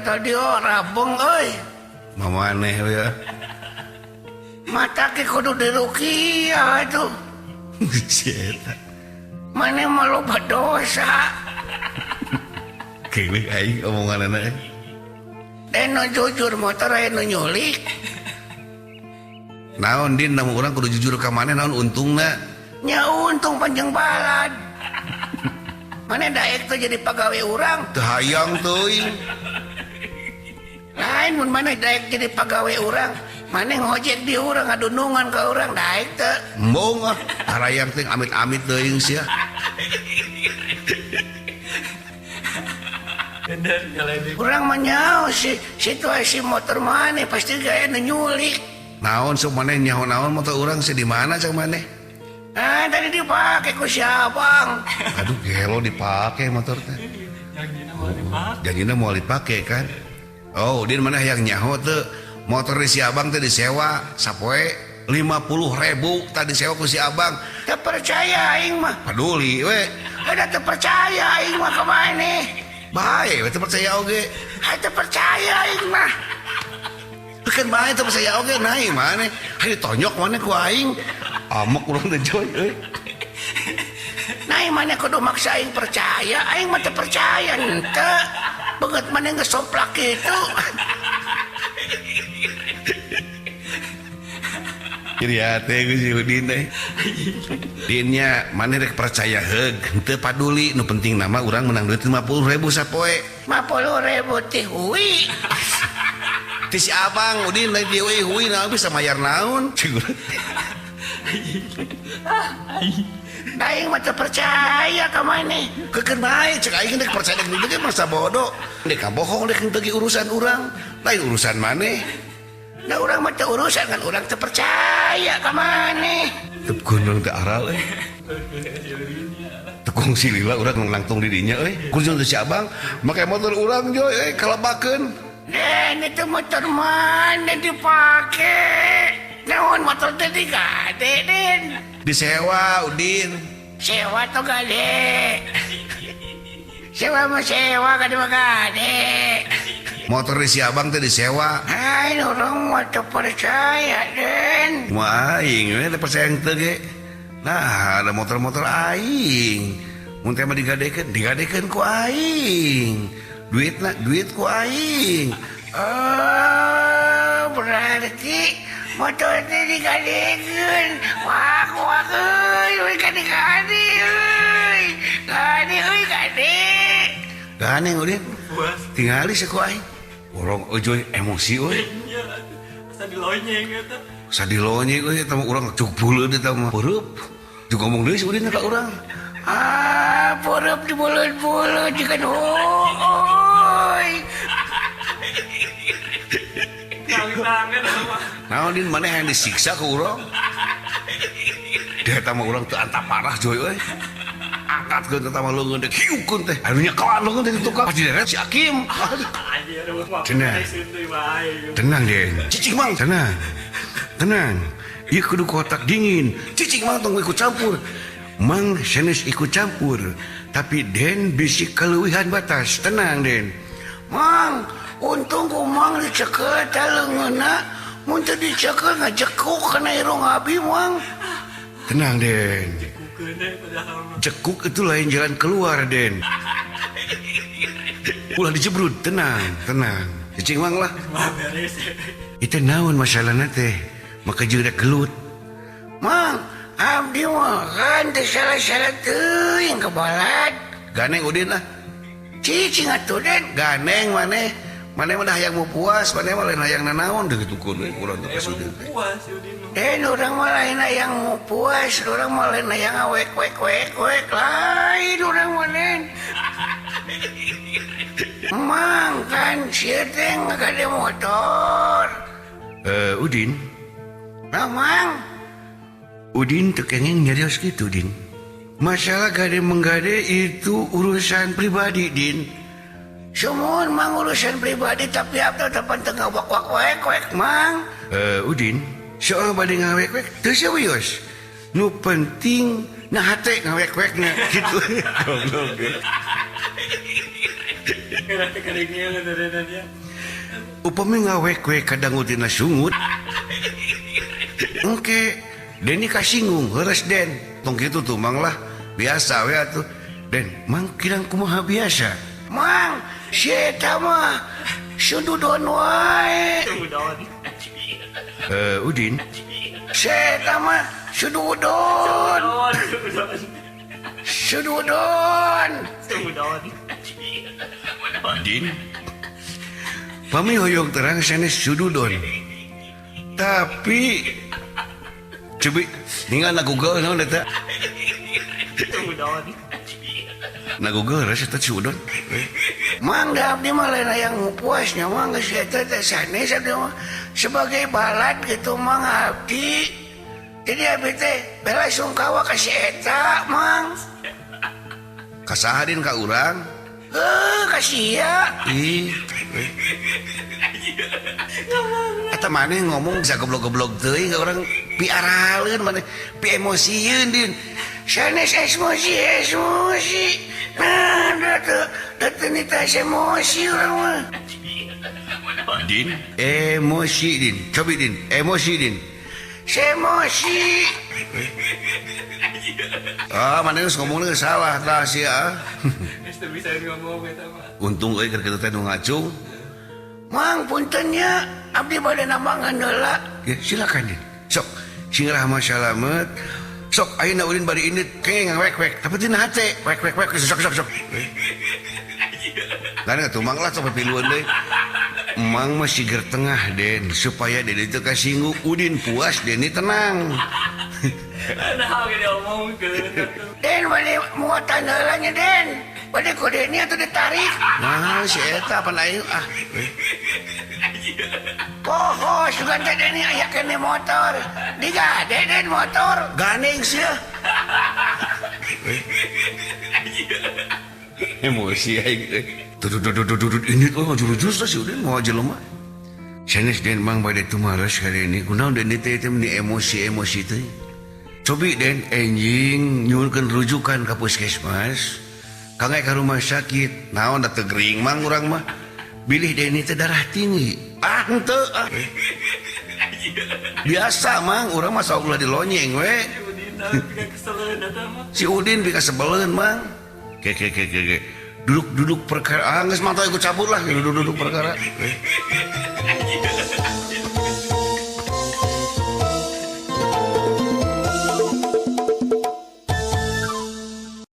tadi rabeng euy. Mamaneh we ya. Mata ge kudu diruqyah atuh. Si eta. Maneh mah loba dosa. Keuleuh aing omonganana. Nu jujur motor aya nu nyulik. Naon Din namun urang kudu jujur ka maneh naon untungna? Nya untung panjang balad. Maneh daek teh jadi pagawe urang. Teu hayang teuing. Lain mun maneh daek jadi pagawe urang, maneh ngojek di urang ngadunungan ka urang daek teu. Embung ah, harayang teh amit-amit teuing sia. Urang mah nyaho si situasi motor maneh pasti gaya nu nyulik. Naon sok maneh nyaho naon motor urang sih di mana cak maneh? Ah tadi dipake ku si abang. Aduh gelo dipake motor teh. Janjina moal dipake kan? Oh, Din maneh yang nyaho teu motor di si abang teh disewa sapoe 50.000 tadi sewa ku si abang. Teu percaya aing mah. Peduli we. Ada teu percaya aing mah ka maneh. Bae we teu percaya oge. Hai teu percaya aing mah. Kan bae teu percaya oge naik maneh. Hayu tonyok maneh ku aing. Amek urang teh joy euy. Naik maneh kudu maksa aing percaya, aing mah teu percaya henteu. Beungeut maneh geus somplak kitu. Jadi hate ku si Udin teh. Dinnya maneh rek percaya heug, henteu paduli nu penting nama urang menang duit 50.000 sapoe. 50.000 teh hui. Ti si abang Udin lain di hui hui naon bisa mayar naon. Aing mah teu percaya ka maneh. Kekeun bae cek aing rek percaya rek ge masa bodoh. Rek kabohong rek henteu ge urusan urang, lain urusan maneh. Da urang mah teu urusan kan urang teu percaya ka maneh. Teu gunung teu aral euy. Teu kungsi lila urang langtung di dinya euy. Kunjung teh si abang make motor urang joy euy kalebakeun. Den itu motor mana dipake? Naon motor teh digade Den? Disewa Udin. Sewa tuh gade. Sewa mah sewa gade mah gade. Motor di si abang teh disewa. Ai urang mah teu percaya Den. Mah aing we teu percaya teu ge. Nah, ada motor-motor aing. Mun teh mah digadekeun, digadekeun ku aing. Duitna duit ku aing. Oh, berarti motor teh digadekeun. Wah, wah euy, euy gade-gade euy. Gade euy gade. Gane Udin. Tingali sih ku aing. Urang euy emosi euy. Asa dilonyeng eta. Asa dilonyeng euy eta mah urang cuk beuleut eta mah. Peureub. Juga ngomong deui si Udin ka urang. Ah, peureub di buleut-buleut jiga nu euy. Naon Din maneh yang disiksa ku urang? Dia eta mah urang teu antap parah joy euy. Angkatkeun eta mah leungeun teh kiukeun teh. Anu nyekelan leungeun teh di tukang. Pas dideret si Akim. Tenang. Tenang Den. Cicing mang tenang. Tenang. Ieu kudu kotak dingin. Cicing mang tong ikut campur. Mang sanes ikut campur. Tapi Den bisi kaleuwihan batas. Tenang Den. Mang, untung ku mang dicekel teh leungeunna. Mun teu dicekel ngajekuk kana irung abi mang. Tenang Den. Jekuk itu lain jalan keluar Den. Ulah dijebrut, tenang, tenang. Cicing mang lah. Itu naon masalahna teh? Maka jeung rek gelut. Mang, abdi mah kan teu salah-salah teuing kebalat. Ganeng Udin lah. Cicing atuh Den. Ganeng maneh. Maneh mah dah hayang mau puas, maneh mah lain hayang nanaon deui kitu keun we urang teh ka Udin teh. Den urang mah lain hayang mau puas, urang mah lain hayang awek-wek-wek-wek lain urang mah Den. Mang kan sia teh ngagade motor. Udin. Nah, Mang. Udin teu kenging nyarios kitu, Din. Masalah gade menggade itu urusan pribadi, Din. Sumuhun Mang urusan pribadi tapi abdi teh pan teu ngawak-wak-wek-wek, Mang. Udin, soal bade ngawek-wek teu serius. Nu penting na hate ngawek-wekna kitu. Goblok. Upami ngawek-wek kadangu tina sungut. Engke Deni kasinggung heureus Den. Tong kitu tuh Mang lah. Biasa we atuh. Den, Mang kirang kumaha biasa? Mang, si eta mah sududon wae. Udin. Si eta mah sududon. Sududon. Din. Pami hoyong terang sanes sududon. Tapi cobi ningal na Google naon eta? Na Google rasa eta sududon. Mang da abdi mah lain hayang puasnya mang geus eta teh sanes abdi mah sebagai balad gitu Mang abdi. Jadi abdi teh bela sungkawa ka si eta Mang. Kasaha Din ka urang? Heuh, ka sia. Ih. Eta maneh ngomong bisa goblok-goblok teuing ka urang piaraleun maneh piemosieun Din. Sanes emosi emosi. Nah, da teu nita emosi urang mah. Din, emosi Din. Cobi Din, emosi Din. Emosi. Ah, maneh geus ngomongna salah tah sia. Geus teu bisa ngomong eta mah. Untung euy keur kitu teh nu ngacung. Mang punten nya, abdi bade nambangan heula. Ya, silakan Din. Sok, sing rahmat salamet. Sok ayeuna ulin bari indit kenging ngawek-wek, tapi tina hate wek wek wek sok sok sok. Lain atuh Mang lah sok piluan deui. Mang mah siger tengah Den supaya Deni teu kasinggung, Udin puas, Deni tenang. Nah, ge diomongkeun atuh. Den bade muatan heula nya Den. Bade ku Deni atuh ditarik. Nah, si eta pan aing ah. Poho sugan teh Deni aya keneh motor. Digade Den motor. Gandeng sia. Emosi aing euy. Tuh tuh tuh tuh ini oh jurus si Udin mau jelema. Sanes Den Mang bade tumaros ka Deni. Kunaon Deni teh teh meni emosi-emosi teh. Cobi Den enjing nyuhunkeun rujukan ka puskesmas. Kangge ka rumah sakit. Naon da teu gering Mang urang mah. Bilih Deni teh darah tinggi. Ah henteu ah. Biasa Mang urang mah sok ulah dilonyeng we. Si Udin pika sebeleun Mang. Ke ke ke ke. Duduk-duduk perkara. Ah geus mah ikut cabut lah duduk-duduk perkara.